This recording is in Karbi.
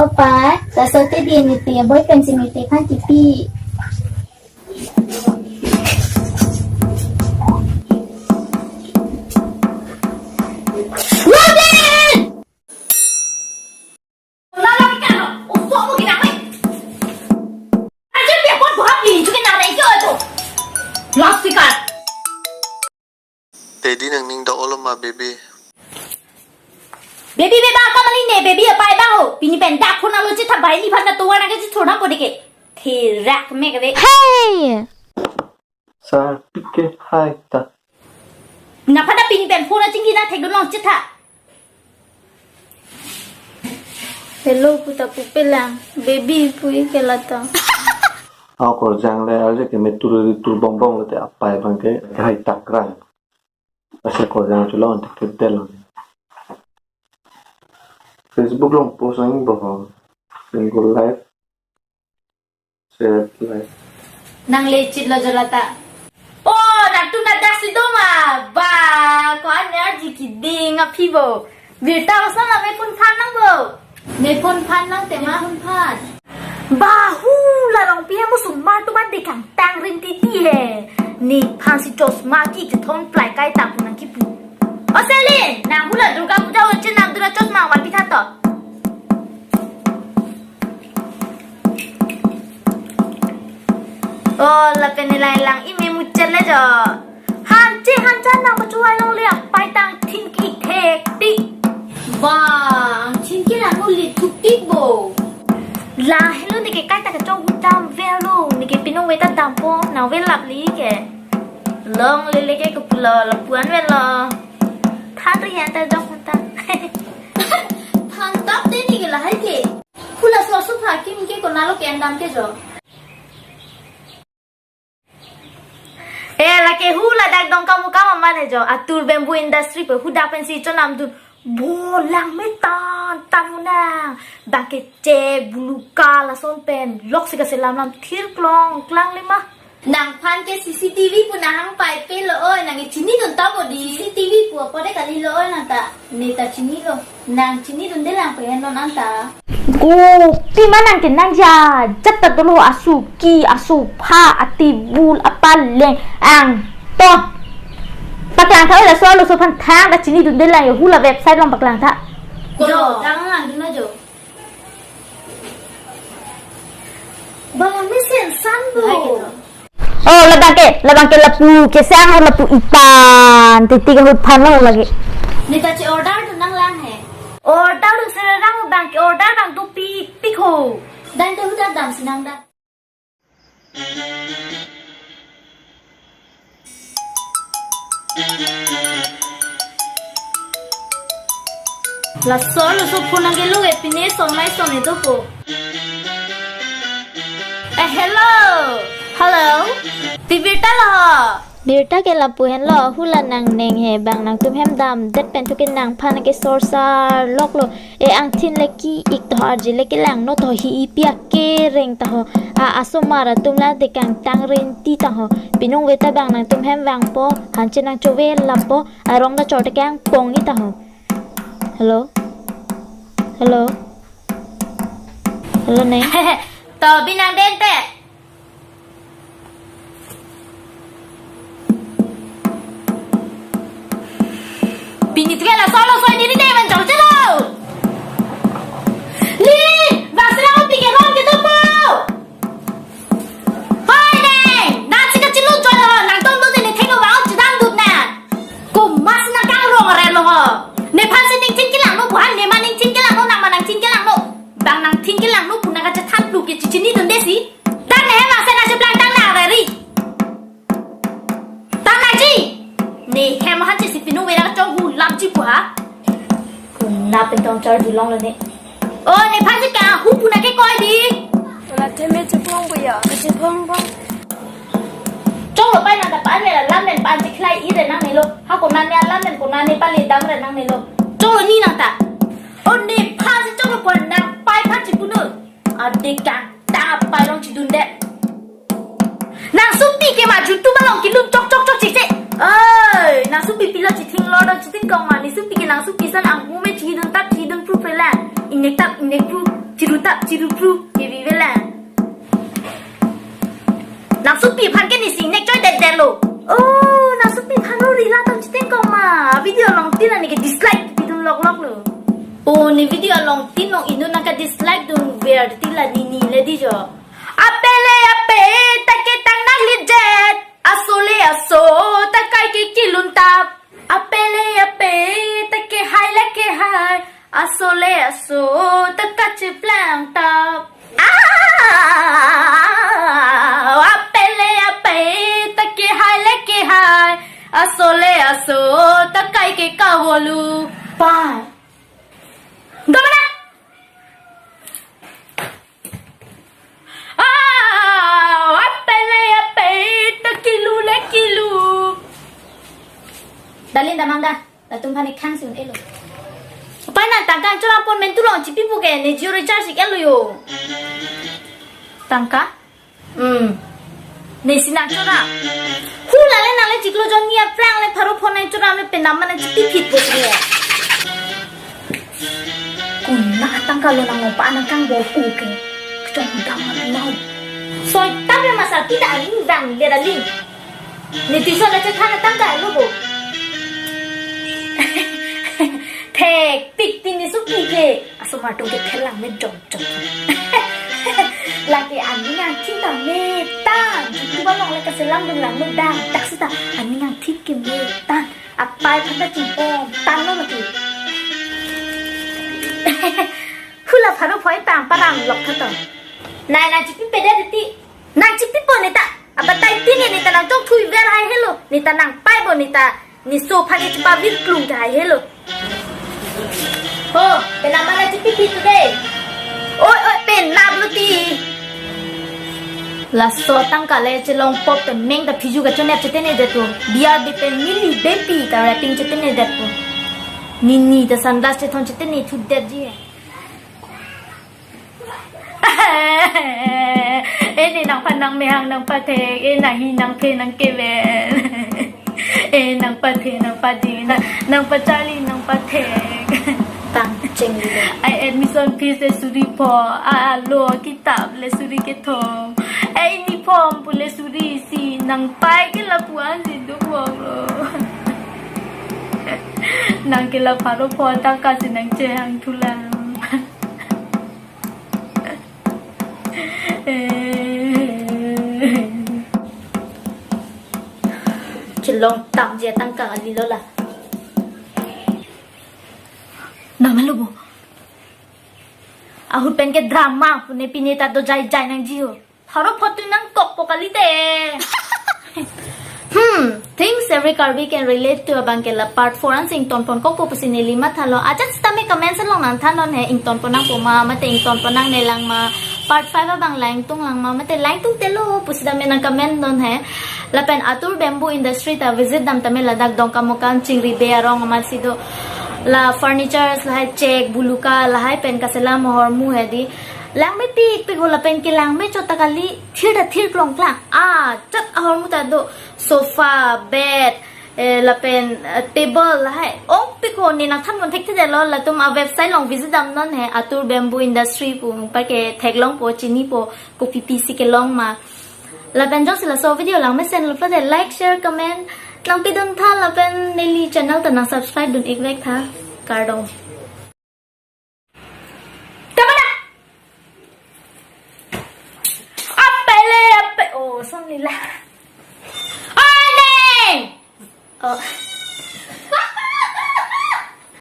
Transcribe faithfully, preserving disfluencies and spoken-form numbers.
Pa, laso te di mite, boy pen si mite aphan kipi. Robin! Nang lagi kan, usok mo ginang, eh. Aja dia buat buat ni, juga nang naik ke tu. Loudspeaker. Daddy nangning do-olo ma, baby. Baby, baby, bang ka maling ne, baby apai bang ho. Pini pen dak phone alo chetha bai ni phan ta tovar nang ke chithor nang pode ke. Therak me ke be. Hey! Sir, pike hai ta. Nang phan ta pini pen phone achingki nang thek do nang chetha. Hello, puta pupe lang. Baby, pui ke lata. Ako jang le arje ke me tur tur bong bong le te apai bang ke hai takrang. Asa ko jang chulo ante kedel. Facebook along post nang boho. Single life. Share life. Nang le chit lo jo lata. Oh, nang tu na dak si do ma. Ba, ko an energy ki ding aphi bo. Birta osna la me phone phan nang bo. Me phone phan nang te ma phone phan. Ba hu la rong pi mo sumar tu ban de kang tang rin titi he. Nephan si chosma ki kethom plai kai tang nang kipu. O Selin, nang hu la Durga Puja un chen nang dura chosma wan pitha to. O lapen ne lai lang ime muchel le jo. Hanche hancha nang pachuai long le apai tang thin ki thek ti. Ba, thin ki nang uli thuk ti bo. La hello ne ke kai ta kachong hu dam velo, ne ke pinong ve ta dampo, nang ve lap li ke. Long le le ke kupulo, lapuan velo. Than ri han ta jok ta. Than tap te ni ke la hai ke. Hu la so so pha kim ke konalo ke andam ke jo. Eh, lake hu ladak Dongkamukam aman he jo. Atur bamboo industry pe hu dak pen si chonam dun. Bo lang me tan tan hu nang. Bang ke che bulu ka lason pen. Lok si ka selam lam thir klong klang lima. Nang phan ke C C T V pu nang hang pai pe lo oi, nang chini dun ta bo di. C C T V pu apo de kali lo oi nang ta. Ne ta chini lo. Nang chini dun de lang pe non anta. Ko pi ma nang ke nang ja jat ta dolo asu ki asu pha atibul apaleng ang to. Paklang tha oi laso lo so phan thang ta chini dun de lang yo hu la website along paklang tha. Ko jo. Tang lang dun na jo. Bang mesen san bo. Hai ke to. Oh, labang ke, labang ke lapu kesang ho lapu itan, titi ke hut phan lo lagi. Ne ta che order dun nang lang he. Order dun sere rang bang ke order bang tu pi pi ho. Dan te hu ta dam si nang da. Laso laso phone nang kelo ke pine song nai song itu po. Eh, hello. Hello. Pi birta lo ho? Birta ke lapu henlo, hu la nang neng he bang nangtum hem dam det pen thu ke nang phan ke sorsar lok lo. E angthin le ki ik to arji le kelang no to hi ipi akereng ta ho. A asomar atum la de kang tang rin ti ta ho. Pinong ve ta bang nangtum hem vangpo, hanche nang chove lapo, arong ta chor te kang pong i ta ho. Hello? Hello? Hello, neng? To, binang dente. Pini tiga la solo soi diri deh mencong celo. Li, basra ko pikir ron gitu po. Hoi deh, nasi kecil lu jual lo, nang tong tuh sini tengok bang cedang dut na. Ko mas na kang rong ren lo ho. Nephan si ning chin kilang lo, buhan ne ma ning chin kilang lo, nang ma nang chin kilang lo. Bang nang chin kilang lo, puna ka chethan plu ke cichinidun desi. Tang ne hem asen ache plang tang na rari. Tang na ji. Ne hem hanche si pinu wera chong hu lam ji pu ha. Kuna pen tong char dulong lo ne. O nephan si ka hu puna ke koi di. Wala theme chepong bu ya, chepong bong. Chong lo pai nang ta pan wera lam nen pan chikhlai i re nang ne lo. Ha kona ne lam nen kona ne pali dam re nang ne lo. Chong lo ni nang ta. O nephan si chong lo pon nang pai phan chipu no. Adik kang ta pai long chidun de. Nang supi ke ma jutu ma long kilun chok chok chok chik chik. Oi, nang supi pilo chithing lo dong chithing kong ma ni supi ke nang supi san ang hume chidun tap chidun pru pre la. Inek tap inek pru chiru tap chirupru kevi velang. Nangsopi aphan ke nesi ingnek choidetdetlo. Oh, nangsopi aphan ro rila tong chiteng koma. Video along tin ani ke dislike pidun lokloklo. Oh, ne video along tin long inut nangke dislike dunver ti la nini le di jo. Apele ape ta ke tang nanglit jet. Asole aso ta kai ke kilun tap. Apele ape ta kehai le kehai. Asole aso ta kacheplang tap. Ah, apele ape ta kehai le kehai. Asole aso ta kai ke kavolu. Pai. Domana. Ah, apele ape ta kilu le kilu. Dalin damang da. Latum aphan ekhang si un-elo. Pai nang tangka chora pon mentu long chipipo ke ne Jio recharge ik-elo yo. Tangka? Hmm. Nesi nang chora. Hu lale nang le chiklo jon ni aplang le pharo phone nang chora le penam nang chipi phit po si le. Kuna tangka lo nang ngopa nang kang bor ku ke. Kechong dam nang mau. Soi tap le masa tidak aling dang dia daling. Ni tuition le chethan tangka lo bo. Thekpik ti nesopi ke. Asomar atum ke thelang me jong jong. Lake aning angthit ta me tang. Jitu ba long le kaselam dun lang me dang. Dak seta aning angthit ke me tang. Apai aphan ta chingpom tanglo lake. Hula pharo phoi pang parang lok tha tong. Nai nang chipipedet ti. Nang chipipo ne ta. Abatai tin ne ta nang chok thui ver hai helo. Ne ta nang pai bo ne ta. Ne so aphan ke chipavir klung ta hai helo. Ho, penam nang chipi phit today. Oi, oi, penam lo ti. Laso tangka le chelong pop te meng ta phiju kachonep chetenedetpo. B R B pen neli bepi ta rapping chetenedetpo. Nini ta sunglass chethon chetene thudetji. Eh, ne nangphan nangmehang nangpathek, eh, nanghi nangphe nangkeven. Eh, nangpathe nangpadi, nang, nangpacharli nangpathek. Tang chengli le. Ai admission fees le suri pho, a, alo kitap le suri kethom. Eh, uniform pu le suri isi, nangpai ke lapu-an si dukvoklo. Nang ke la pharo pho tangka si nang chehang thulang. Chelong tangji atangka kali lo la. Namelo bo. Ahut pen ke drama pune pine ta do jai jai nangji ho. Pharo pho tu nangkokpo kalite. Hmm, things every Karbi can relate to abang ke la part four an si ingtonpon kokpo pusi neli mathalo. Ajat sitame comment section along nangthannon he, ingtonpon nangpo ma, mate ingtonpon nangne lang ma, part five abang la ingtung lang ma, mate la ingtungte lo pusi tame nang comment non he. Lapen Atur Bamboo Industry ta visit dam tame ladak Dongkamukam Chingri Bey arong amat si do. La furnitures lahai chek buluka lahai pen kaselam ahormu he di. Langmepikpik ho lapen ke langme chot ta kali, thir ta thir klongklang. Ah, chot ahormu ta do sofa, bed, eh, lapen, eh, table lahai. Ongpik ho ne nangthanpon thekthedetlo, latum a website along visit damnon he, Atur Bamboo Industry pu, pa ke theklongpo, chinipo, kopi pisi kelong ma. Lapen jongsi laso video langmesen lo pulote like, share, comment nangpidun tha lapen neli channel ta nang subscribe dun-ik vek tha. Kardom. Kamana? Apele ape. Oh, son lila. Oi, Neng! Oh.